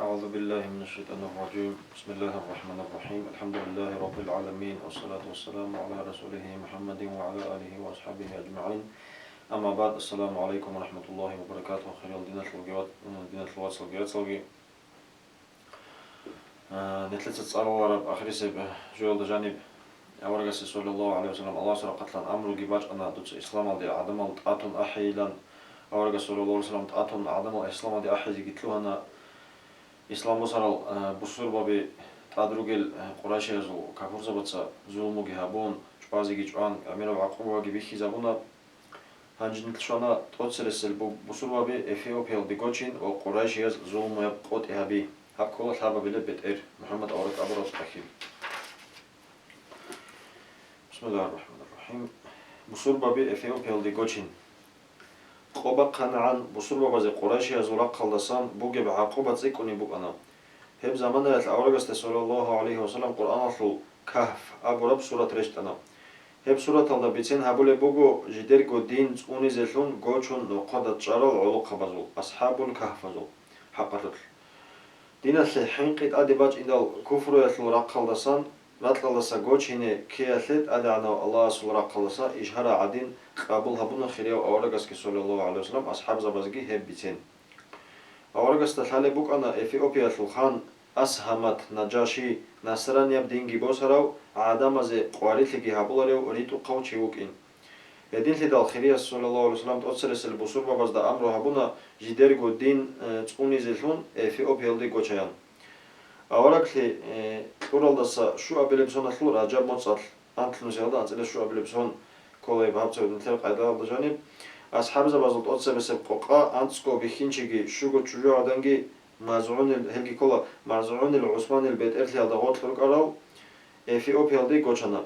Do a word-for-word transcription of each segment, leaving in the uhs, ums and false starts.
أعوذ بالله من الشيطان الرجيم. بسم الله الرحمن الرحيم. الحمد لله رب العالمين. والصلاة والسلام على رسوله محمد وعلى آله وأصحابه أجمعين. أما بعد. السلام عليكم ورحمة الله وبركاته. Хириял диналъулги ва-, диналъул вацалги яцалги. А, нилъеца цӀалараб ахирисеб жоялда жаниб аварагасде, саллаллагьу гӀалайгьи ва саллам, Аллагьасул рахъалъан амруги бачӀана, дуца исламалде гӀадамал тӀатун ахӀейилан. Аварагас, саллаллагьу гӀалайгьи ва саллам, тӀатун гӀадамал исламалде ахӀизеги лъугьана. Ислам босарал, а, бусурбаби тӀад ругел, а, къурайшиязул капурзабаца зулмуги гьабун, чӀвазеги чӀван, гӀемераб гӀакъубаги бихьизабуна. Гьанже нилъ щвана тӀоцересел бу-, бусурбаби Эфиопиялде гочин ва къурайшияз зулмуяб къотӀи гьаби. Гьаб ккола лъабабилеб бетӀер, МухӀаммад авараг абураб тӀахьиб. Бисмиллагьир рахӀманир рахӀим. Бусурбаби Эфиопиялде гочин. Къо бахъанагӀан бусурбабазе къурайшиязул рахъалдасан бугеб гӀакъуба цӀикӀкӀунеб букӀана. Гьеб заманаялъ аварагасда, саллаллагьу гӀалайгьи ва саллам, Къуръаналъул Кагьф абураб сурат рещтӀана. Гьеб сураталда бицен гьабулеб буго жидерго дин цӀунизелъун гочун нохъода чӀарал гӀолохъабазул, асхӀабул кагьфазул, хӀакъалъулъ. Диналъе хӀинкъи тӀаде бачӀиндал куфруялъул рахъалдасан, ракьалдаса гочине ккеялъе ТӀадегӀанав Аллагьасул рахъалдаса ижгьара гӀадин къабул гьабуна хирияв аварагасги, саллаллагьу гӀалайгьи ва саллам, асхӀабзабазги гьеб бицен. Аварагасда лъалеб букӀана Эфиопиялъул хан Асгьамат Наджаши, насранияб динги босарав, гӀадамазе къварилъиги гьабуларев ритӀухъав чи вукӀин. Гьединлъидал хирияс, саллаллагьу гӀалайгьи ва саллам, тӀоцересел бусурбабазда амру гьабуна жидерго дин, э, цӀунизелъун Эфиопиялде гочаян. Авараглъи, э, кьуралдаса щуабилеб соналъул Ражаб моцӀалъ, анлънусиялда анцӀила щуабилеб сон ккола гьаб цо нилъер къайдаялда жаниб, асхӀабзабазул тӀоцебесеб къокъа анцӀго бихьинчиги щуго чӀужугӀаданги МазгӀунил, гьелги ккола МазгӀунил ГӀусманил бетӀерлъиялда гъоркь рукӀарал Эфиопиялде гочана.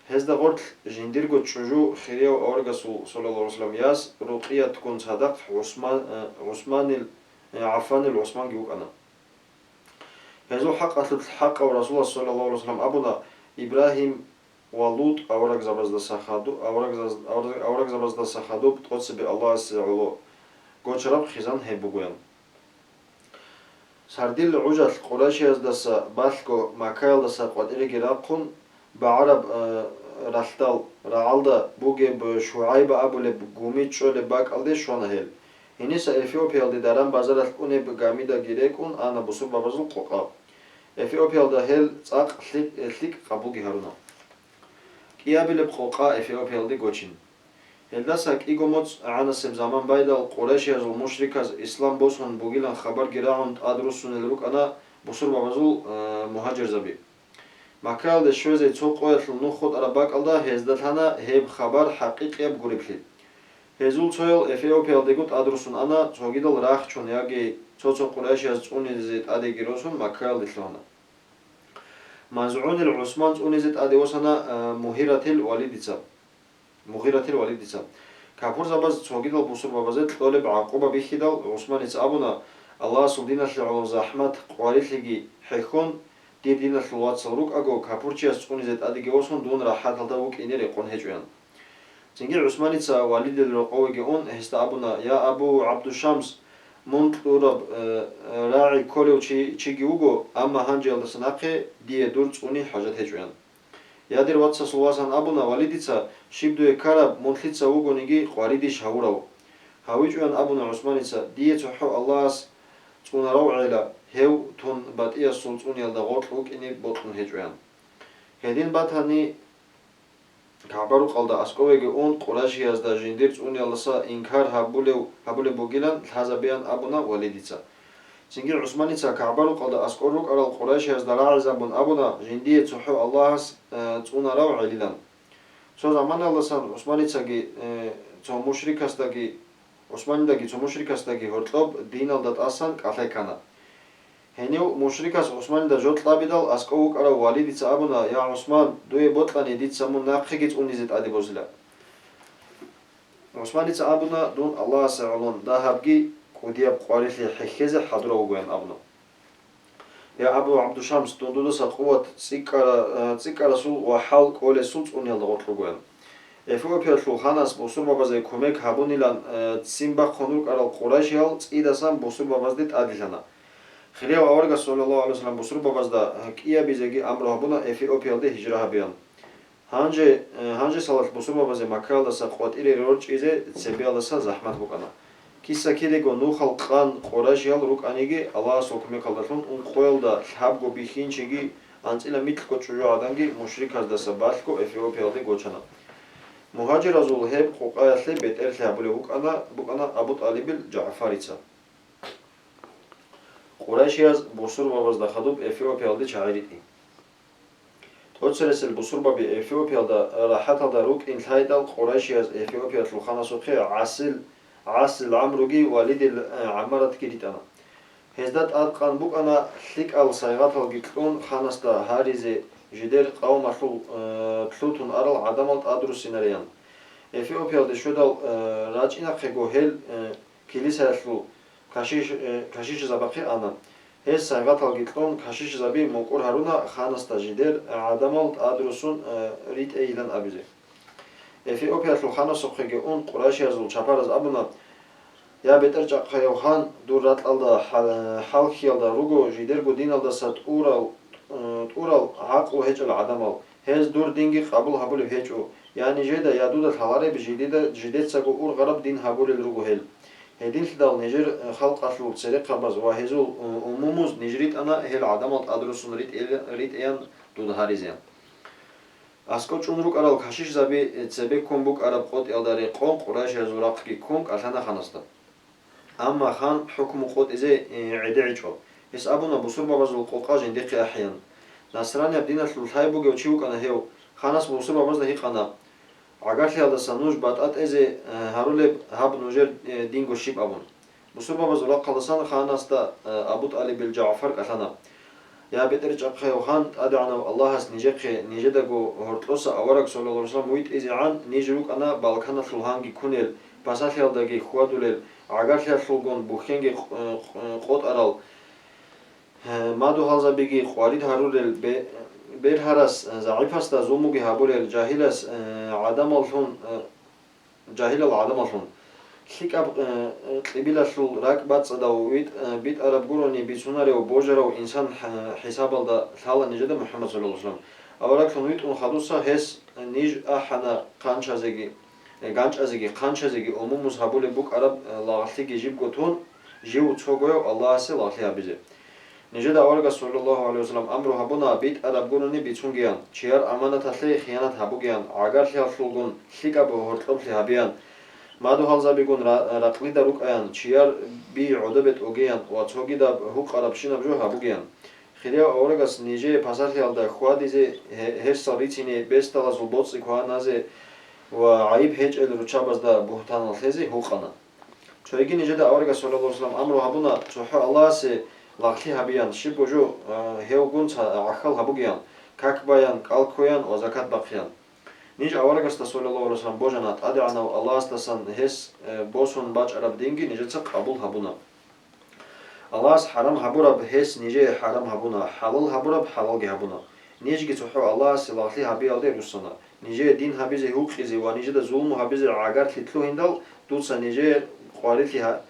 Гьезда гъоркь жиндирго чӀужу хирияв аварагасул, саллаллагьу гӀалайгьи ва саллам, яс Рукъиятгун цадахъ ГӀусман, э, ГӀусманил, э, ГӀаффанил ГӀусманги вукӀана. Гьезул хӀакъалъулъ хӀакъав Расулас, саллаллагьу гӀалайгьи ва саллам, абуна: «Ибрагьим ва ЛутӀ аварагзабаздаса хаду-, аварагзаз-, авараг-, аварагзабаздаса хадуб тӀоцебе Аллагьасе гӀоло гочараб хизан гьеб бугоян». Сардил гӀужалъ къурайшияздаса балъго Маккаялдаса къватӀиреги рахъун, багӀараб, э, ралъдал рагӀалда бугеб ШугӀайба абулеб гуми чӀолеб бакӀалде щвана гьел. Гьениса Эфиопиялде даран-базаралъ унеб гамидаги рекӀун ана бусурбабазул къокъа. Эфиопиялда гьел цӀакъ лъикӀ-, лъикӀ къабулги гьаруна. КӀиабилеб къокъа Эфиопиялде гочин. Гьелдаса кӀиго моцӀ гӀанасеб заман байдал, къурайшиязул мушриказ ислам босун бугилан хабарги рагӀун тӀадруссунел рукӀана бусурбабазул, э, мугьажирзаби. Маккаялде щвезе цо къоялъул нух хутӀараб бакӀалда гьезда лъана гьеб хабар хӀакъикъияб гуреблъи. Гьезул цоял Эфиопиялдего тӀадруссун ана, цогидал рахчун яги цо-цо къурайшияз цӀунизе тӀадеги росун Маккаялде лъугьана. МазгӀунил ГӀусман цӀунизе тӀаде восана, а, Мугьиратил Валидица. Мугьиратил Валидица. Капурзабаз цогидал бусурбабазе кьолеб гӀакъуба бихьидал, ГӀусманица абуна: «Аллагьасул диналъе гӀоло захӀмат къварилъиги хӀехьон, дир диналъул вацал рукӀаго, капурчияс цӀунизе тӀадеги восун, дун рахӀаталда вукӀине рекъон гьечӀоян». Цинги ГӀусманица Валидил рокъовеги ун, гьесда абуна: «Я Абу ГӀабдушамс, мун кьураб, э, рагӀи кколев чи-, чиги вуго, амма гьанжеялдаса нахъе дие дур цӀуни хӀажат гьечӀоян». Я дир вацасул васан, абуна Валидица, щиб дуе ккараб, мун лъица вугониги къваридищ гьавурав? ГьавичӀоян абуна ГӀусманица, дие цохӀо Аллагьас цӀунарав гӀела, гьев тун батӀиясул цӀуниялда гъоркь вукӀине бокьун гьечӀоян. Гьедин батани, КагӀба-рукъалда аскӀовеги ун, къурайшиязда жиндир цӀуниялдаса инкар гьабулев, гьабулеб бугилан лъазабеян абуна Валидица. Цинги ГӀусманица КагӀба-рукъалда аскӀор рукӀарал къурайшиязда рагӀизабун абуна, жиндие цохӀо Аллагьас, э, цӀунарав гӀелилан. Цо заманалдасан ГӀусманицаги, э, цо мушрикасдаги, ГӀусманидаги цо мушрикасдаги гьоркьоб диналда тӀасан кӀалъай ккана. Гьенив мушрикас ГӀусманида жо кьабидал, аскӀов вукӀарав Валидица абуна: «Я ГӀусман, дуе бокьани, дица мун нахъеги цӀунизе тӀаде босила». ГӀусманица абуна: «Дун Аллагьасе гӀоло дагьабги кӀудияб къварилъи хӀехьезе хӀадурав вугоян», — абуна. «Я Абу ГӀабдушамс, дун дудаса къуват цӀикӀкӀара-, э, цӀикӀкӀарасул ва хӀал кӀолесул цӀуниялда гъоркь вугоян». Эфиопиялъул ханас бусурбабазе кумек гьабунилан, э, ццин бахъун рукӀарал къурайшиял цӀидасан бусурбабазде тӀаделъана. Хирияв аварагас, саллаллагьу гӀалайгьи вассалам, бусурбабазда кӀиабизеги амру гьабуна Эфиопиялде гьижра гьабеян. Гьанже, э, гьанже салат бусурбабазе Маккаялдаса къватӀире рорчӀизе цебеялдаса захӀмат букӀана. Киса-кидаго нухал къан къурайшиял рукӀаниги, Аллагьасул кумекалдалъун ункъоялда лъабго бихьинчиги, анцӀила микьго чӀужугӀаданги мушриказдаса балъго Эфиопиялде гочана. Мугьажиразул гьеб къукъаялъе бетӀерлъи гьабулев вукӀана, букӀана Абу ТӀалибил ЖагӀфарица. Къурайшияз бусурбабазда хадуб Эфиопиялде чагӀи ритӀи. ТӀоцересел бусурбаби Эфиопиялда рахӀаталда рукӀин лъайдал, къурайшияз Эфиопиялъул ханасухъе ГӀасил, ГӀасил ГӀамруги Валидил, э, ГӀамаратги ритӀана. Гьезда тӀадкъан букӀана лъикӀал сайгъаталги кьун ханасда гьаризе жидер къавмалъул, э, лъутун арал гӀадамал тӀадруссинариян. Эфиопиялде щведал, э, рачӀинахъего гьел, э, килисаялъул кашиш-, э, кашишзабахъе ана. Гьез сайгъаталги кьун, кашишзаби мукӀур гьаруна ханасда жидер гӀадамал тӀадруссун, э, ритӀейилан абизе. Эфиопиялъул ханасухъеги ун, къурайшиязул чапараз абуна: «Я бетӀерчӀахъаяв хан, дур ракьалда хӀал-, хӀалхьиялда руго жидерго диналдаса тӀурал, э, тӀурал гӀакълу гьечӀел гӀадамал. Гьез дур динги къабул гьабулеб гьечӀо, я нижеда, я дуда лъалареб жидеда, жидецаго ургъараб дин гьабулел руго гьел. Гьединлъидал нижер, э, халкъалъул церехъабаз ва гьезул, э, умумуз ниж ритӀана гьел гӀадамал тӀадруссун ритӀе-, ритӀеян дуд гьаризе». АскӀов чӀун рукӀарал кашишзаби цебеккун букӀараб къотӀиялда рекъон къурайшиязул рахъги ккун кӀалъана ханасда. Амма хан хӀукму къотӀизе, э, гӀедегӀичӀо. Гьес абуна бусурбабазул къокъа жиндихъе ахӀеян. Насранияб диналъул лъай бугев чи вукӀана гьев. Ханас бусурбабазда гьикъана: «ГӀагарлъиялдаса нуж батӀа тӀезе, э, гьарулеб гьаб нужер, э, динго щиб?» – абун. Бусурбабазул рахъалдасан ханасда, э, Абу ТӀалибил ЖагӀфар кӀалъана: «Я бетӀерчӀахъаяв хан, ТӀадегӀанав Аллагьас нижехъе, нижедаго гьоркьоса авараг, саллаллагьу гӀалайгьи вассалам, витӀизе гӀан, ниж рукӀана балканалъул гьанги кунел, пасалъиялдаги хьвадулел, гӀагарлъиялъулгун бухьенги къ-, къ-, къотӀарал, э, мадугьалзабиги къварид гьарурел, бе-, бергьарас, э, загӀипасда зулмуги гьабулел, жагьилас, э, гӀадамаллъун, э, жагьилал гӀадамаллъун. ЛъикӀаб, э, э, кьибилалъул ракӀ бацӀцӀадав витӀ-, э, битӀараб гурони бицунарев божарав инсан хӀ-, хӀисабалда лъала нижеда МухӀаммад, саллаллагьу гӀалайгьи вассалам. Авараглъун витӀун хадуса гьес, э, ниж ахӀана хъанчазеги, э, ганчӀазеги, хъанчазеги умумуз гьабулеб букӀараб, э, лагълъиги жибго тун, жив цогояв Аллагьасе лагълъи гьабизе. Нижеда аварагас, саллаллагьу гӀалайгьи вассалам, амру гьабуна битӀараб гурони бицунгеян, чияр аманаталъе хиянат гьабугеян, гӀагарлъиялъулгун лъикӀаб гьоркьоблъи гьабеян, мадугьалзабигун ра-, ракълида рукӀаян, чияр би гӀодобе тӀогеян ва цогидаб гьукъарабщинаб жо гьабугеян. Хирияв аварагас нижее пасалъиялда хьвадизе, гье-, гьерсал рицине, бесдалазул боцӀи кваназе ва гӀайиб гьечӀел руччабазда бугьтаналъезе гьукъана. Цоги нижеда аварагас, саллаллагьу гӀалайгьи вассалам, амру гьабуна цохӀо Аллагьасе лагълъи гьабеян, щибго жо, а, гьевгун ца гӀахьал гьабугеян, как баян, кӀал ккоян ва закат бахъеян. Ниж аварагасда, саллаллагьу гӀалайгьи вассалам, божана, ТӀадегӀанав Аллагьасдасан гьес, э, босун бачӀараб динги нижеца къабул гьабуна. Аллагьас хӀарам гьабураб гьес нижее хӀарам гьабуна, хӀалал гьабураб хӀалалги гьабуна. Нижги цохӀо Аллагьасе лагълъи гьабиялде руссана. Нижее дин гьабизе гьукъизе ва нижеда зулму гьабизе гӀагарлъи лъугьиндал, дуца нижее къварилъи гьа-,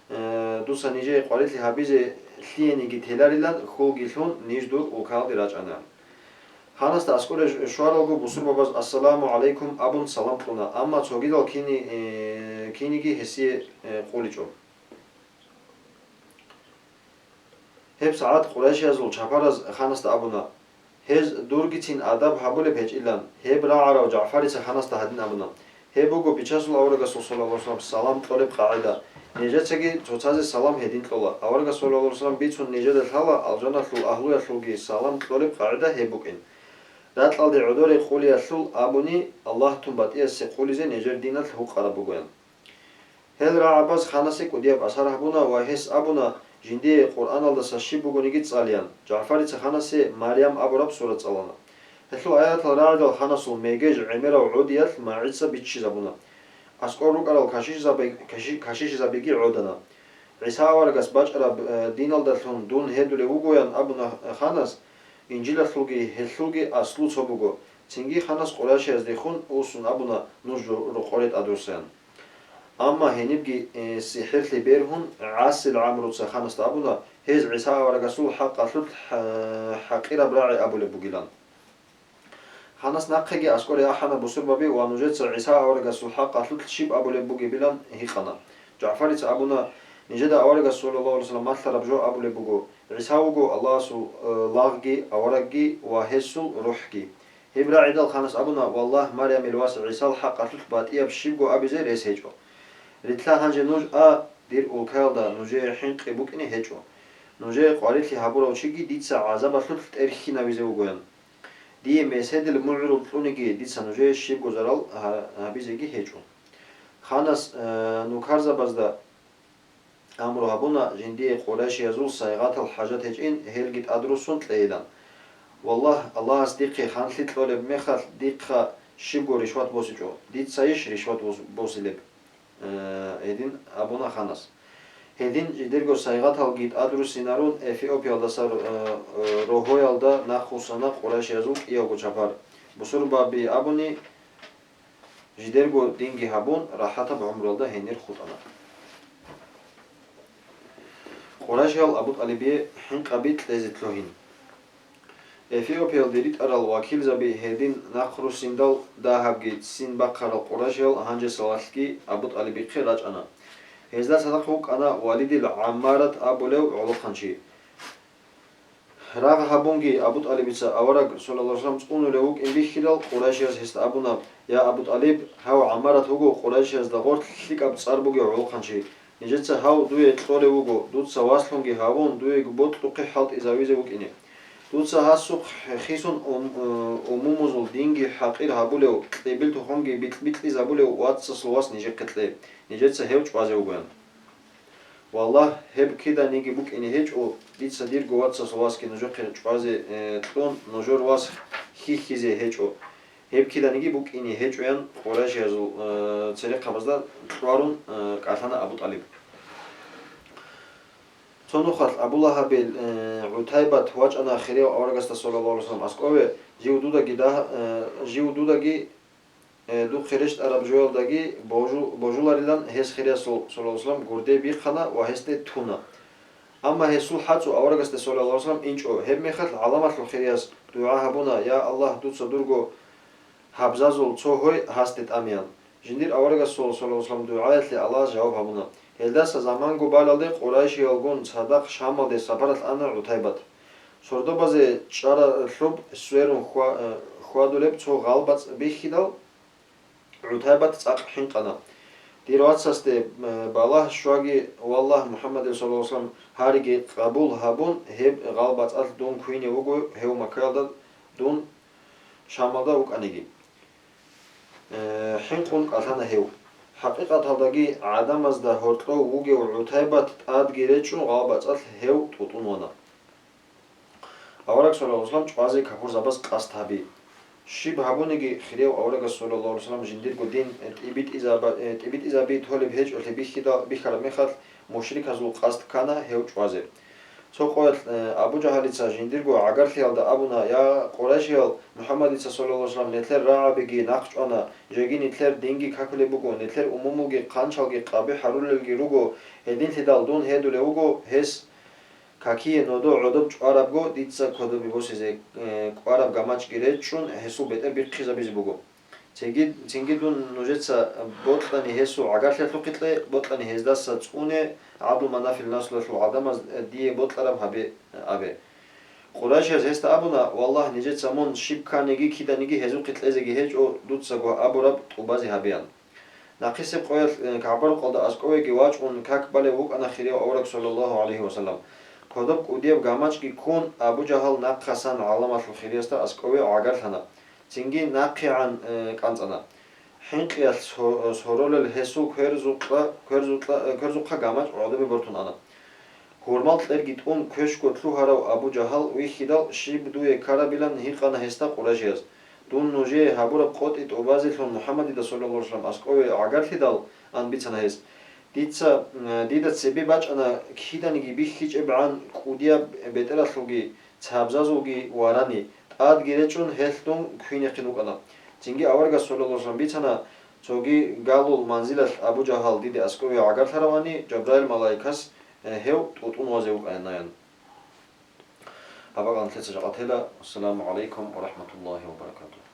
э, дуца нижее къварилъи гьабизе лъиениги теларилан хьулги лъун ниж дур улкаялде рачӀана. Ханасда аскӀоре щваралго бусурбабаз «Ассаламу гӀалайкум» абун салам кьуна, амма цогидал кини-, э, киниги гьесие, э, къуличӀо. ГьебсагӀат къурайшиязул чапараз ханасда абуна, гьез дургицин адаб гьабулеб гьечӀилан. Гьеб рагӀарав ЖагӀфарица ханасда гьадин абуна: «Гьеб буго Бичасул аварагасул, саллаллагьу гӀалайгьи вассалам, салам кьолеб къагӀида. Нижецаги цоцазе салам гьедин кьола. Аварагас, саллаллагьу гӀалайгьи вассалам, бицун нижеда лъала алжаналъул агьлуялъулги салам кьолеб къагӀида гьеб букӀин. Ракьалде гӀодоре къулиялъул абуни, Аллагь тун батӀиясе къулизе нижер диналъ гьукъараб бугоян». Гьел рагӀабаз ханасе кӀудияб асар гьабуна ва гьес абуна, жиндие Къуръаналдаса щиб бугониги цӀалеян. ЖагӀфарица ханасе Марям абураб сура цӀалана. Гьелъул аятал рагӀидал ханасул мегеж гӀемерав гӀодиялъ магӀица биччизабуна. АскӀор рукӀарал кашишзаби-, каши-, кашишзабиги гӀодана. ГӀиса аварагас бачӀараб, э, диналдалъун дун гьедулев вугоян абуна ханас, Инжилалъулги гьелъулги аслу цо буго. Цинги ханас къурайшияздехун усун абуна, нуж жо-, рокъоре тӀадвуссаян. Амма гьенибги, э, сихӀирлъи бергьун, ГӀасил ГӀамруца ханасда абуна, гьез ГӀиса аварагасул хӀакъалъулъ хӀа-, хӀакъираб рагӀи абулеб бугилан. Ханас нахъеги аскӀоре ахӀана бусурбаби ва нужеца ГӀиса аварагасул хӀакъалъулъ щиб абулеб бугебилан гьикъана. ЖагӀфарица абуна, нижеда аварагас, саллаллагьу гӀалайгьи вассалам, малъараб жо абулеб буго, ГӀиса вуго Аллагьасул, э, лагъги, аварагги ва гьесул рухӀги. Гьеб рагӀидал ханас абуна, валлагь, Марямил вас ГӀисал хӀакъалъулъ батӀияб щибго абизе рес гьечӀо. Рилълъа гьанже нуж а, дир улкаялда нужее хӀинкъи букӀине гьечӀо. Нужее къварилъи гьабурав чиги дица гӀазабалъулъ тӀерхьинавизе вугоян. Дие меседил мугӀрул кьуниги дица нужее щибго зарал гьа-, гьабизеги гьечӀо. Ханас, э, нукарзабазда амру гьабуна, жиндие къурайшиязул сайгъатал хӀажат гьечӀин, гьелги тӀадруссун кьейилан. Валлагь, Аллагьас дихъе ханлъи кьолеб мехалъ дихъа щибго ришват босичӀо, дицайищ ришват бос-, босилеб? Э, гьедин абуна ханас. Гьедин жидерго сайгъаталги тӀадруссинарун Эфиопиялдаса ро-, э, э, рогьоялда нахъвуссана къурайшиязул кӀиявго чапар. Бусурбаби абуни, жидерго динги гьабун, рахӀатаб гӀумруялда гьенир хутӀана. Къурайшиял Абу ТӀалибие хӀинкъаби кьезе лъугьин. Эфиопиялде ритӀарал вакилзаби гьедин нахъруссиндал дагьабги ццин бахъарал къурайшиял гьанжесалалъги Абу ТӀалибихъе рачӀана. Гьезда цадахъ вукӀана Валидил ГӀаммарат абулев гӀолохъанчи. Рагъ гьабунги Абу ТӀалибица авараг, саллаллагьу гӀалайгьи вассалам, цӀунулев вукӀин бихьидал, къурайшияз гьесда абуна, я Абу ТӀалиб, гьав ГӀаммарат вуго къурайшиязда гъорлъ лъикӀаб цӀар бугев гӀолохъанчи. Нижеца гьав дуе кьолев вуго, дуца васлъунги гьавун, дуе бокьухъе хӀалтӀизавизе вукӀине. Дуца гьасухъ хисун ум-, э, умумузул динги хӀакъир гьабулев, кьибил тухумги бикь-бикьизабулев вацасул вас нижехъе кье, нижеца гьев чӀвазе вугоян. Валлагь, гьеб киданиги букӀине гьечӀо, дица дирго вацасул васги нужехъе чӀвазе, э, кьун, нужер вас хьихьизе гьечӀо. Гьеб киданиги букӀине гьечӀоян къурайшиязул, э, церехъабазда кьварун, э, кӀалъана Абу ТӀалиб. Цо нухалъ Абу Лагьабил, э, ГӀутайбат вачӀана хирияв аварагасда, саллаллагьу гӀалайгьи вассалам, аскӀове, жив дудаги дагь-, э, жив дудаги, э, духъе рещтӀараб жоялдаги божу-, божуларилан гьес хириясул, саллаллагьу гӀалайгьи вассалам, гурде бихъана ва гьесде туна. Амма гьесул хӀацӀу аварагасде, саллаллагьу гӀалайгьи вассалам, инчӀо. Гьебмехалъ гӀаламалъул хирияс дугӀа гьабуна, я Аллагь, дуца дурго гьабзазул цо гьой гьасде тӀамеян. Жиндир аварагасул, саллаллагьу гӀалайгьи вассалам, дугӀаялъе Аллагьас жаваб гьабуна. Гьелдаса заманго балалде къурайшиялгун цадахъ Шамалде сапаралъ ана ГӀутайбат. Сордобазе чӀаралъуб сверун хьва-, э, хьвадулеб цо гъалбацӀ бихьидал, ГӀутайбат цӀакъ хӀинкъана. Дир вацасде, э, балагь щваги, валлагь, МухӀаммадил, саллаллагьу гӀалайгьи вассалам, гьариги къабул гьабун, гьеб гъалбацӀалъ дун квине вуго, гьев Маккаялда, дун Шамалда вукӀаниги. Э, хӀинкъун кӀалъана гьев. ХӀакъикъаталдаги гӀадамазда гьоркьов вугев ГӀутайбат тӀадги речӀчӀун гъалбацӀалъ гьев тӀутӀун вана. Авараг, саллаллагьу гӀалайгьи вассалам, чӀвазе капурзабаз къасд гьаби. Щиб гьабуниги, хирияв аварагас, саллаллагьу гӀалайгьи вассалам, жиндирго дин, э, тӀибитӀизаба-, э, тӀибитӀизаби толеб гьечӀолъи бихьида-, бихьараб мехалъ, мушриказул къасд ккана гьев чӀвазе. Цо къоялъ, э, Абу Жагьалица жиндирго гӀагарлъиялда абуна, я Къурайшиял, МухӀаммадица, саллаллагьу гӀалайгьи вассалам, нилъер рагӀабиги нахъ чӀвана, жеги нилъер динги какулеб буго, нилъер умумулги хъанчалги къаби гьарулелги руго, гьединлъидал дун гьедулев вуго, гьес какие нодо гӀодоб чӀварабго, дица кодобе босизе, э, кӀвараб гамачӀги речӀчӀун, гьесул бетӀер бихъизабизе буго. Цинги, цинги дун нужеца бокьани гьесул гӀагарлъиялъухъе кье, бокьани гьездаса цӀуне, ГӀабдулманафил наслуялъул гӀадамаз дие бокьараб гьабе, абе. Къурайшияз гьесда абуна, валлагь, нижеца мун щиб кканиги киданиги гьезухъе кьезеги гьечӀо, дуцаго абураб тӀубазе гьабеян. Нахъисеб къоялъ, э, КагӀба-рукъалда аскӀовеги вачӀун как балев вукӀана хирияв авараг, саллаллагьу гӀалайгьи вассалам. Кодоб кӀудияб гамачӀги ккун, Абу Жагьал нахъасан гӀаламалъул хириясда аскӀове гӀагарлъана. Цинги нахъегӀан, э, кӀанцӀана. ХӀинкъиялъ со-, соролел гьесул кверзукъа-, кверзукъа-, э, кверзухъа гамачӀ гӀодобе бортун ана. Гьурмал кьерги тӀун квешго лъугьарав Абу Жагьал вихьидал, щиб дуе ккарабилан гьикъана гьесда къурайшияз. Дун нужее гьабураб къотӀи тӀубазелъун МухӀаммадида, саллаллагьу гӀалайгьи вассалам, аскӀове гӀагарлъидал, ан бицана гьес. Дица, э, дида цебе бачӀана киданиги бихьичӀебгӀан кӀудияб бетӀералъулги цабзазулги варани, тӀадги речӀун гьелъ дун квинехъин вукӀана. Цинги аварагас, саллаллагьу гӀалайгьи вассалам, бицана, Цоги галул манзилалъ Абу Жагьал диде аскӀове гӀагарлъаравани, Жабраил малаикас, э, гьев тӀутӀун вазе вукӀанаян. Гьаб бакӀалда нилъеца жакъа тела. Ассаламу гӀалайкум ва рахӀматуллагьи ва баракатугь.